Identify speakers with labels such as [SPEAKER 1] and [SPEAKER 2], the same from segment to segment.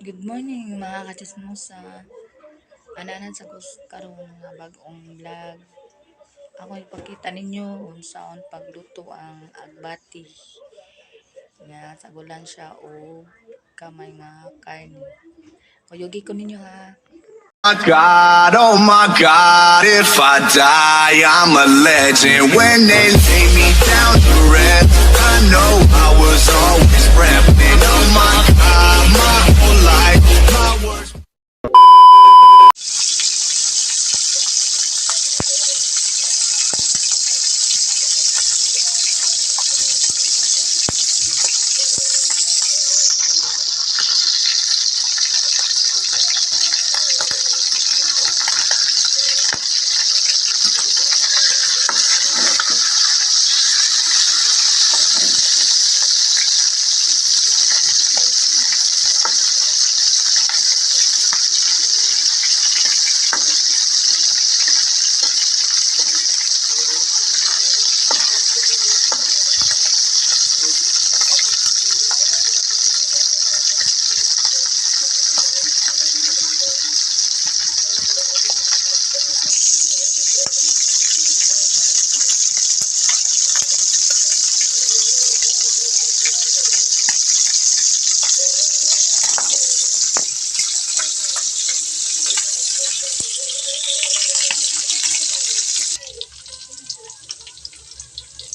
[SPEAKER 1] Good morning, mga kachismosa. Ananan sa kus karon nga bag-ong vlog. Ako ipakita ninyo unsaon pagluto ang agbati. Nga sagulan siya og kamay nga karne. Kuyugi ko ninyo ha.
[SPEAKER 2] My God, oh my God, if I die, I'm a legend. When they lay me down to rest, I know I was always repping. Oh my God, my whole life, my words.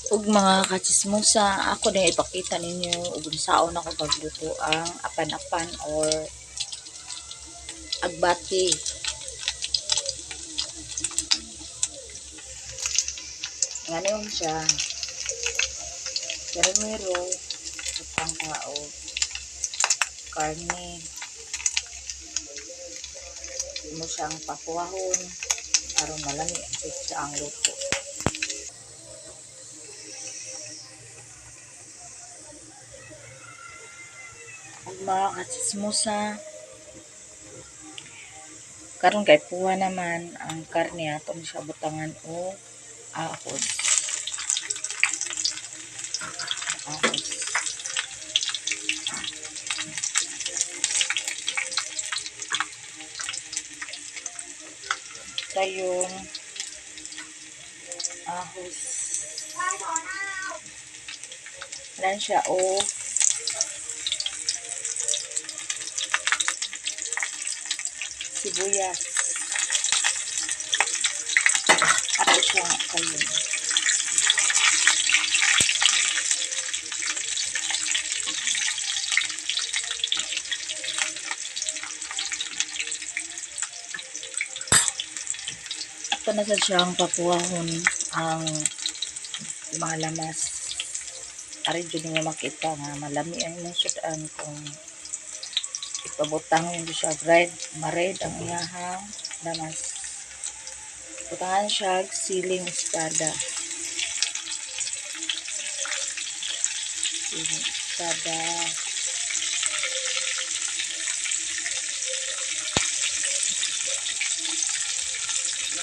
[SPEAKER 1] Ug mga kachismosa, ako na ipakita ninyo ug unsaon ako pagluto ang apan-apan or agbati. Ngayon siya. Primero, butang ka og karne. Imo siyang pakuwahon aron malami siya ang luto. Ug mga kachismosa, karon kay puha naman ang karne, ato ni siya butangan og ahos. Ahos. Tayong ahos. Lan siya og sibuyas. Ato siya kayon. Ato na sad siyang pakuwahon ang mga lamas. Ari jud nimo makita nga malami ang imong sud-an kung ipabutang nimo siya red, ma-red ang iyahang lamas. Butangan siya og siling espada. Siling espada.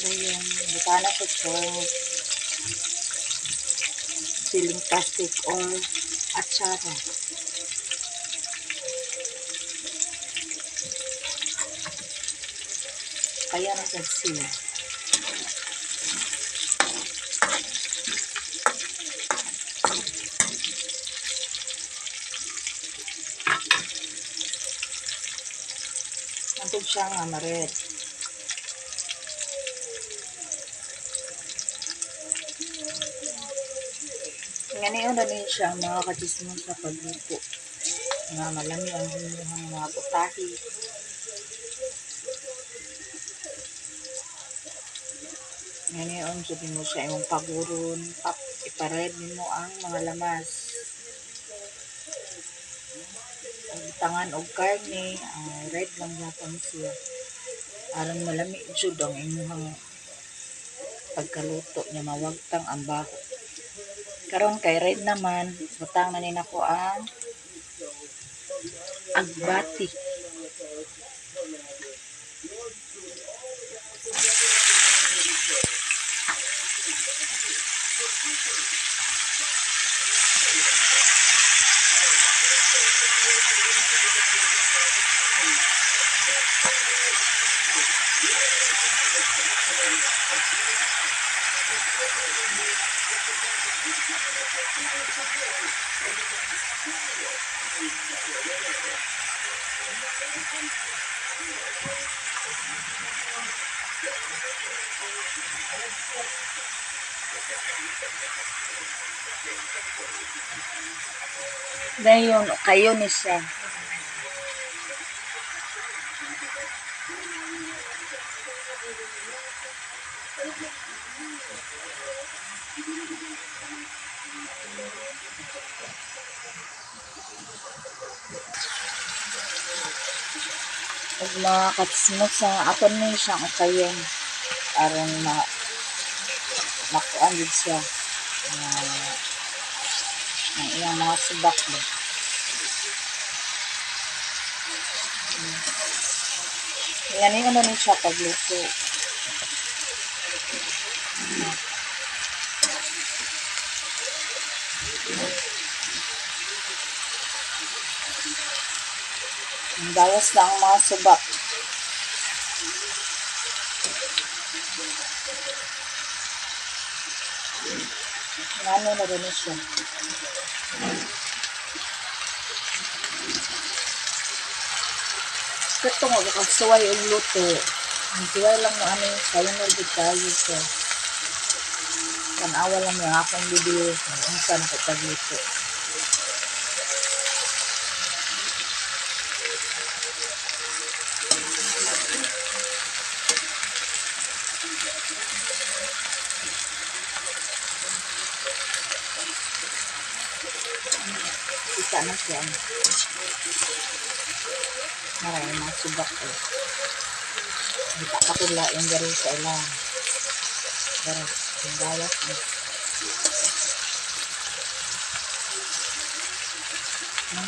[SPEAKER 1] Dayon butangan na siya og siling plastic or atsara. Kaya na sad siya. Hantod siya nga ma-red. Nganiyon na din siya, mga kachismosa, pagluto. Nga malami ang imuhang mga putahe. Nganiyon jud nimo siya imong paguron, ipa-red nimo ang mga lamas. Ug butangan og karne, red lang gyapon siya. Aron malami jud ang imuhang pagkaluto nya mawagtang ang baho. Karon kay red naman, butang na ni nako ang agbati. Dayon kayo ni siya. Ug mga katsmosa, ako ni siyang ukayon aron ma makuan jud siya ang iyang mga subak ba. Yan yung ano ni siya pagluto. Ang gawas lang ang mga subak. Ano na rin siya. Kato nga kagsuway og luto. Ang suway lang mo ano sayo na gud kayo siya. Tan-awa lang yung akong video kung unsa na ko pagluto. Kita na siya. Maraming mga subak eh. Kita ka pula yung gari sa ilang. Pero, yung gawas eh. No?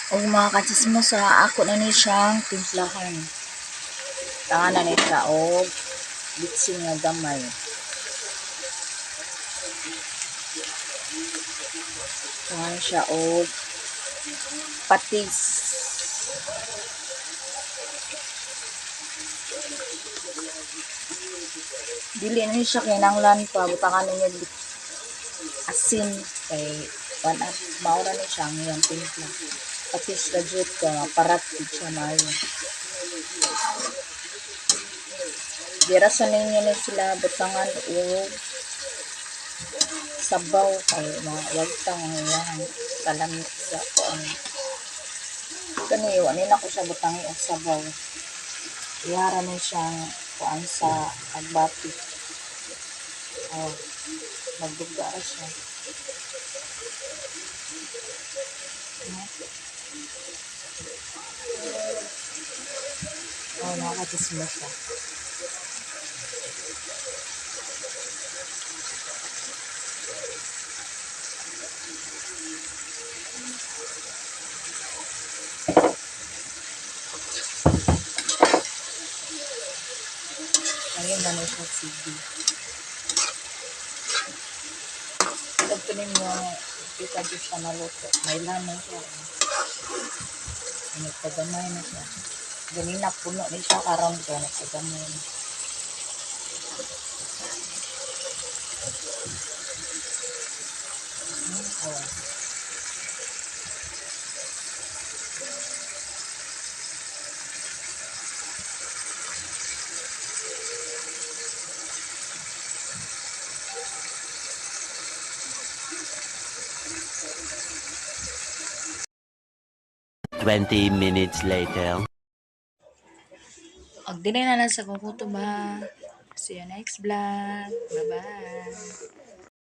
[SPEAKER 1] Og mga katsismosa, ako na ni siyang timplahan. Tanga na ni siya og bitsin nga gamay. Tanga na siya og patis. Dili ni siya kinahanglan pa butangan ninyo asin kay one up mao ra ni siya ang iyang timpla. Patis ra jud ka parat jud siya maayo. Dira sa ninyo ni sila butangan og sabaw kay mawagtang ang iyang kalamit sa kuan. Kani wa ni nako siya butangi og sabaw. Iyara ni siyang kuan sa agbati. Oh, magduga ra siya. No? Oh, mga katsismosa. Ayun na siya sige. Pagto ninyo, kita jud siya maluto. May lamang siya. Nagpagamay na siya. Ganina puno ni siya karon ko nagpagamay na. Oh.
[SPEAKER 3] 20 minutes later.
[SPEAKER 1] Og dili na lang sa kukuto ba. See you next vlog. Bye-bye.